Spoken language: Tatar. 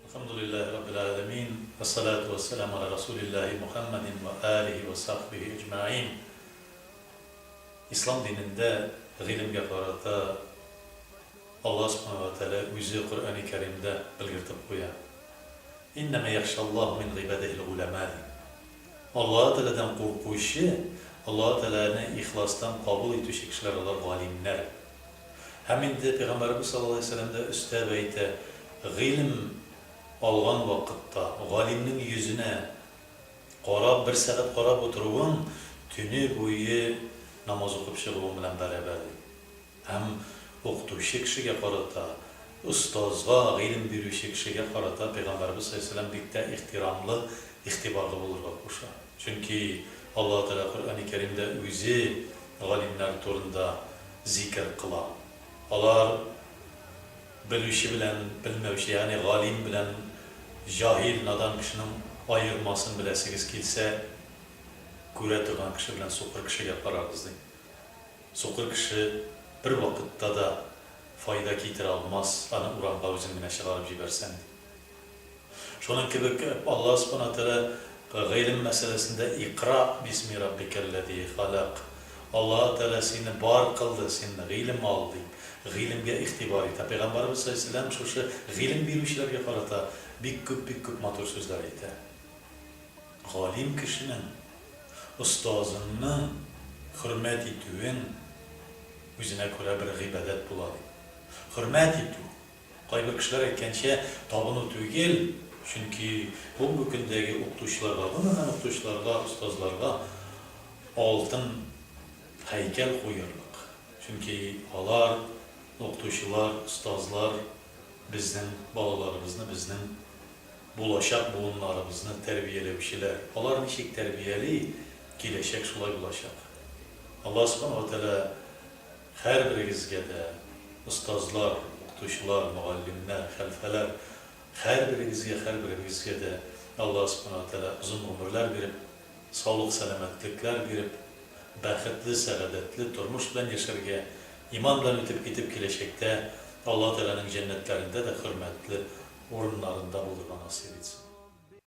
Әлхәмдүлилләһи раббил галәмин, вәссәлату вәссәламу аля расулиллаһи Мухәммәдин вә алиһи вә сахбиһи әҗмәгыйн. Ислам динендә гыйлемгә карата Аллаһ Сүбхәнәһү вә Тәгалә үзе Коръәни Кәримдә белгертеп куя. Иннәмә яхшаллаһу мин гыйбадиһил голәмә, ди. Аллаһы Тәгаләдән куркучы, Аллаһы Тәгаләне ихластан кабул итүче кешеләр алар галимнәр. Һәм инде Пәйгамбәребез саллаллаһу галәйһи ва сәлләм дә өстәп әйтә, Гыйлем алган вакытта галимнең йөзенә карап, бер сәгать карап утыруың төне буе намаз укып чыгуың белән бәрабәр, ди. Һәм укытучы кешегә карата, остазга, гыйлем бирүче кешегә карата Пәйгамбәребез саллаллаһу галәйһи ва сәлләм бик тә ихтирамлы, игътибарлы булырга куша. Чөнки Аллаһы Тәгалә Коръәни Кәримдә үзе галимнәр турында зикер кыла. Алар белүче белән белмәүче, ягъни галим белән җаһил, надан кешенең аермасын беләсегез килсә, күрә торган кеше белән сукыр кешегә карагыз, ди. Сукыр кеше бервакытта да файда китерә алмас, аны урамга үзең генә чыгарып җибәрсәң, ди. Шуның кебек Аллаһ Сүбхәнәһү вә Тәгалә гыйлем мәсьәләсендә Икра бисми раббикәлләзи халәк, Аллаһы Тәгалә сине бар кылды, син гыйлем ал, дип, гыйлемгә игътибар итә. Пәйгамбәребез салләллаһу галәйһи вә сәлләм шушы гыйлем бирүчеләргә карата бик күп, бик күп матур сүзләр әйтә. Галим кешенең, остазыңның хөрмәт итүең үзенә күрә бер гыйбадәт була, ди. Хөрмәт итү, Кайбер кешеләр әйткәнчә, табыну түгел, чөнки бүгенге көндәге укытучыларга, гомумән, укытучыларга, остазларга алтын һәйкәл куерлык. Чөнки алар, укытучылар, остазлар безнең балаларыбызны, безнең булачак буыннарыбызны тәрбияләүчеләр. Алар ничек тәрбияли, киләчәк шулай булачак. Аллаһ Сүбхәнәһү вә Тәгалә Һәрберегезгә дә, остазлар, укытучылар, мөгаллимнәр, хәлфәләр, һәрберегезгә, һәрберебезгә дә Аллаһ Сүбхәнәһү вә Тәгалә озын гомерләр биреп, саулык-сәламәтлекләр биреп, бәхетле, сәгадәтле тормыш белән яшәргә, иман белән үтеп китеп, киләчәктә Аллаһ Тәгаләнең җәннәтләрендә дә хөрмәтле урыннарында булырга насыйп итсен.